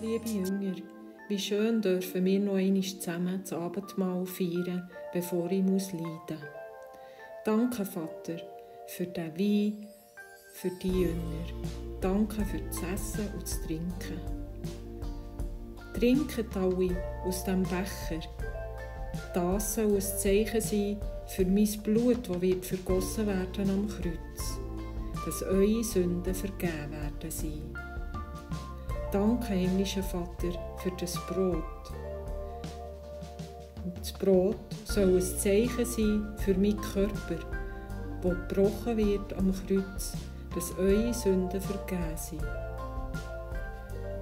liebe Jünger, wie schön dürfen wir noch einmal zusammen das Abendmahl feiern, bevor ich leiden muss. Danke, Vater, für den Wein, für die Jünger. Danke für das Essen und das Trinken. Trinket alle aus dem Becher. Das soll ein Zeichen sein für mein Blut, das wird vergossen werden am Kreuz, dass eure Sünden vergeben werden sein. Danke, himmlischer Vater, für das Brot. Und das Brot soll ein Zeichen sein für meinen Körper, der gebrochen wird am Kreuz, dass eure Sünden vergeben sind.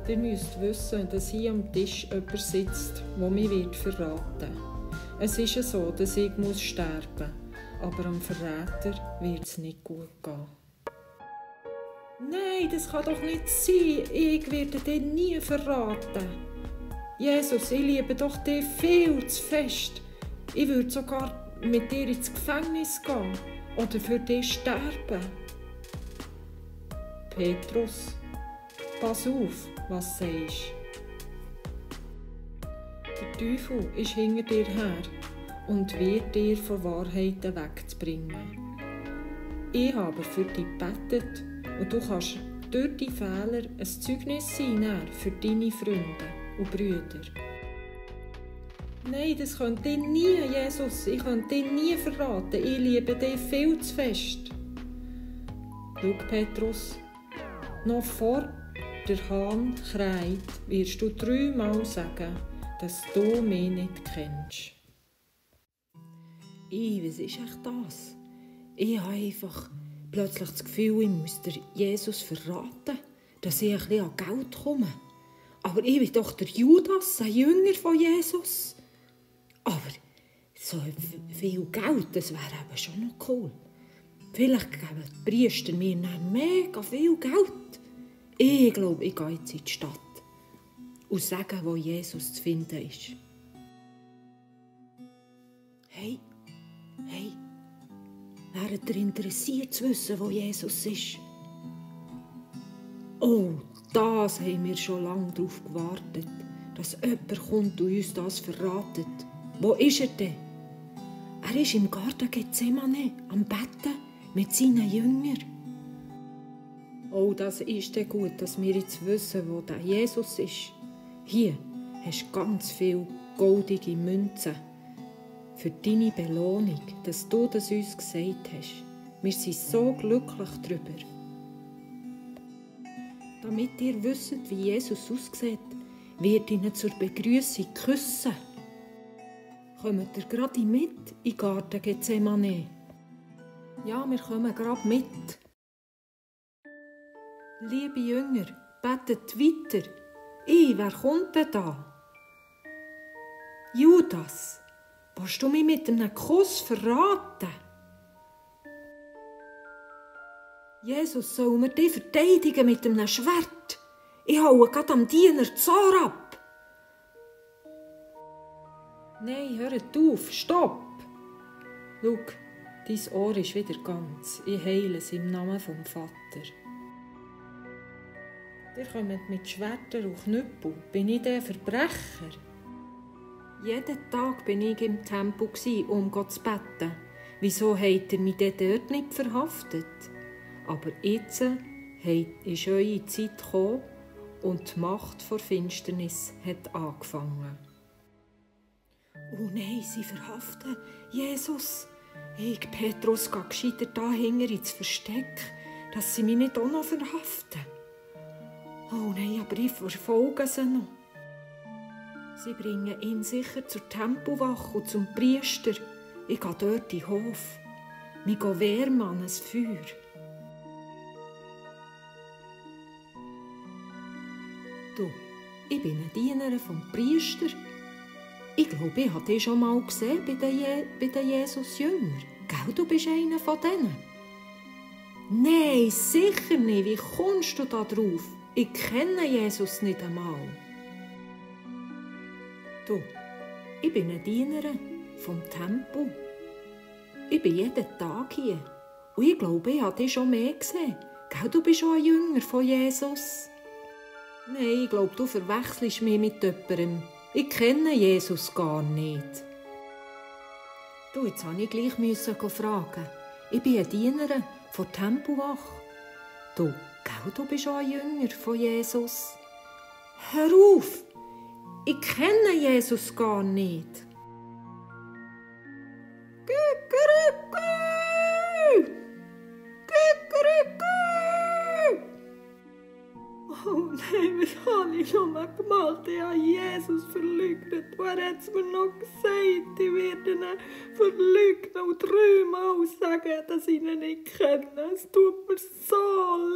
Ihr müsst wissen, dass hier am Tisch jemand sitzt, der mich verraten wird. Es ist so, dass ich sterben muss, aber am Verräter wird es nicht gut gehen. Nein, das kann doch nicht sein. Ich werde dich nie verraten. Jesus, ich liebe doch dich viel zu fest. Ich würde sogar mit dir ins Gefängnis gehen oder für dich sterben. Petrus, pass auf, was du sagst. Der Teufel ist hinter dir her und wird dir von Wahrheiten wegzubringen. Ich habe für dich gebetet und du kannst durch die Fehler ein Zeugnis sein für deine Freunde und Brüder. Nein, das könnte ich nie, Jesus. Ich könnte dich nie verraten. Ich liebe dich viel zu fest. Schau, Petrus, noch vor der Hahn kräht, wirst du 3-mal sagen, dass du mich nicht kennst. Was ist echt das? Ich habe einfach plötzlich das Gefühl, ich muss Jesus verraten, dass ich ein bisschen an Geld komme. Aber ich bin doch der Judas, ein Jünger von Jesus. Aber so viel Geld, das wäre eben schon noch cool. Vielleicht geben die Priester mir dann mega viel Geld. Ich glaube, ich gehe jetzt in die Stadt und sage, wo Jesus zu finden ist. Hey, wäret ihr interessiert zu wissen, wo Jesus ist? Oh, das haben wir schon lange darauf gewartet, dass jemand kommt und uns das verratet. Wo ist er denn? Er ist im Garten Gethsemane, am Betten mit seinen Jüngern. Oh, das ist dann gut, dass wir jetzt wissen, wo der Jesus ist. Hier hast du ganz viele goldige Münzen für deine Belohnung, dass du das uns gesagt hast. Wir sind so glücklich darüber. Damit ihr wisst, wie Jesus aussieht, wird ihn zur Begrüßung küssen. Kommt ihr gerade mit in den Garten Gethsemane? Ja, wir kommen gerade mit. Liebe Jünger, betet weiter. Wer kommt denn da? Judas, willst du mich mit einem Kuss verraten? Jesus, soll mir dich verteidigen mit einem Schwert? Ich haue gerade am Diener das Ohr ab. Nein, hört auf, stopp! Schau, dein Ohr ist wieder ganz. Ich heile es im Namen vom Vater. Ihr kommt mit Schwertern und Knüppel. Bin ich der Verbrecher? Jeden Tag bin ich im Tempel, um Gott zu beten. Wieso habt ihr mich denn dort nicht verhaftet? Aber jetzt ist eure Zeit gekommen und die Macht vor Finsternis hat angefangen. Oh nein, sie verhaften Jesus. Ich, Petrus, gehe gescheiter da hinten ins Versteck, dass sie mich nicht auch noch verhaften. Oh nein, aber ich verfolge sie noch. Sie bringen ihn sicher zur Tempelwache und zum Priester. Ich gehe dort in den Hof. Wir gehen wärmen an ein Feuer. Du, ich bin eine Dienerin vom Priester. Ich glaube, ich habe dich schon mal gesehen bei den Jesus-Jüngern. Gell, du bist einer von denen? Nein, sicher nicht. Wie kommst du da drauf? Ich kenne Jesus nicht einmal. Du, ich bin eine Dienerin vom Tempel. Ich bin jeden Tag hier. Und ich glaube, ich habe dich schon mehr gesehen. Gell, du bist auch ein Jünger von Jesus. Nein, ich glaube, du verwechselst mich mit jemandem. Ich kenne Jesus gar nicht. Du, jetzt musste ich gleich fragen. Ich bin eine Dienerin von der Tempelwache. Du, gell, du bist auch ein Jünger von Jesus. Hör auf! Ich kenne Jesus gar nicht. Oh nein, was habe ich schon mal gemacht? Ich habe Jesus verleugnet. Und er hat es mir noch gesagt, ich werde ihn verleugnen und 3-mal sagen, dass ich ihn nicht kenne. Es tut mir so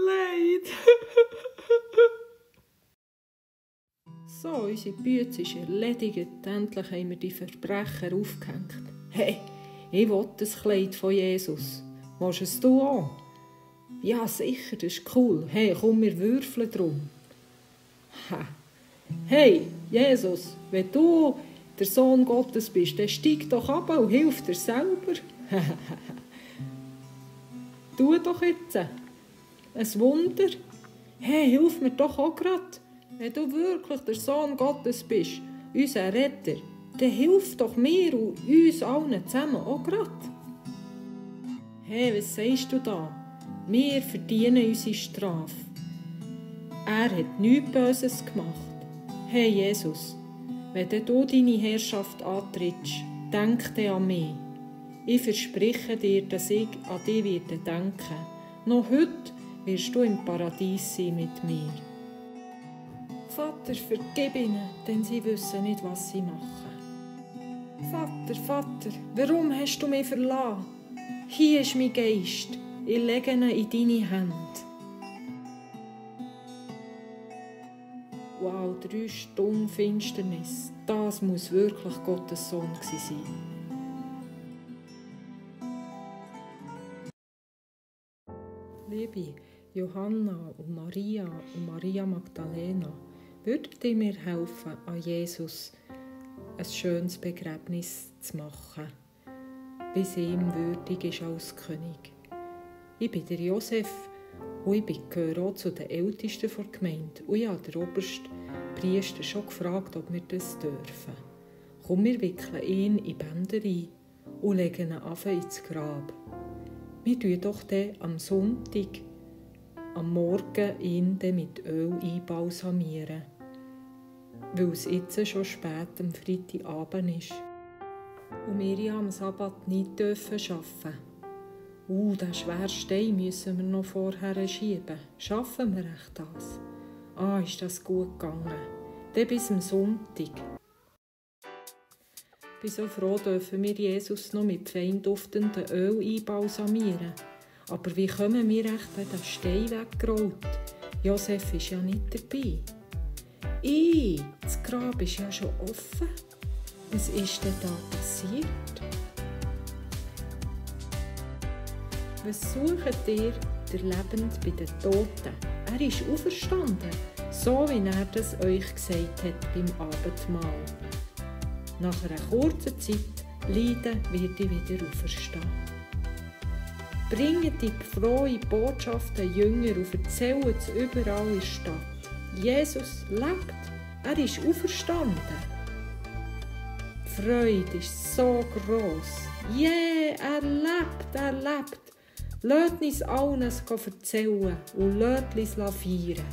leid. So, unsere Bütze ist erledigt. Endlich haben wir die Verbrecher aufgehängt. Hey, ich will das Kleid von Jesus. Willst es du auch? Ja, sicher, das ist cool. Hey, komm, wir würfeln drum. Hey, Jesus, wenn du der Sohn Gottes bist, dann steig doch ab und hilf dir selber. Tu doch jetzt. Ein Wunder. Hey, hilf mir doch auch grad. Wenn du wirklich der Sohn Gottes bist, unser Retter, dann hilf doch mir und uns allen zusammen auch grad. Hey, was sagst du da? Wir verdienen unsere Strafe. Er hat nichts Böses gemacht. Hey Jesus, wenn du deine Herrschaft antrittst, denk dann an mich. Ich verspreche dir, dass ich an dich werde denken. Noch heute wirst du im Paradies sein mit mir. Vater, vergib ihnen, denn sie wissen nicht, was sie machen. Vater, warum hast du mich verlassen? Hier ist mein Geist. Ich lege ihn in deine Hände. Wow, 3 Stunden Finsternis. Das muss wirklich Gottes Sohn sein. Liebe Johanna und Maria Magdalena, würdet ihr mir helfen, an Jesus ein schönes Begräbnis zu machen, bis er ihm würdig ist als König? Ich bin der Josef und ich gehöre auch zu den Ältesten der Gemeinde. Und ich habe den obersten Priester schon gefragt, ob wir das dürfen. Komm, wir wickeln ihn in Bänder ein und legen ihn ins Grab. Wir tun doch dann am Sonntag, am Morgen, ihn dann mit Öl einbalsamieren, weil es jetzt schon spät am Freitagabend ist. Und wir ja am Sabbat nicht arbeiten. Den schweren Stein müssen wir noch vorher schieben. Schaffen wir echt das? Ist das gut gegangen. Dann bis am Sonntag. Ich bin so froh, dürfen wir Jesus noch mit fein duftendem Öl einbalsamieren. Aber wie kommen wir echt, wenn der Stein weggerollt? Josef ist ja nicht dabei. Das Grab ist ja schon offen. Was ist denn da passiert? Was sucht ihr der Lebende bei den Toten? Er ist auferstanden, so wie er das euch gesagt hat beim Abendmahl. Nach einer kurzen Zeit Leiden wird er wieder auferstehen. Bringt die frohe Botschaft den Jüngern und erzählt es überall in der Stadt. Jesus lebt, er ist auferstanden. Die Freude ist so gross. Er lebt. Lasst uns allen erzählen und lasst uns feiern.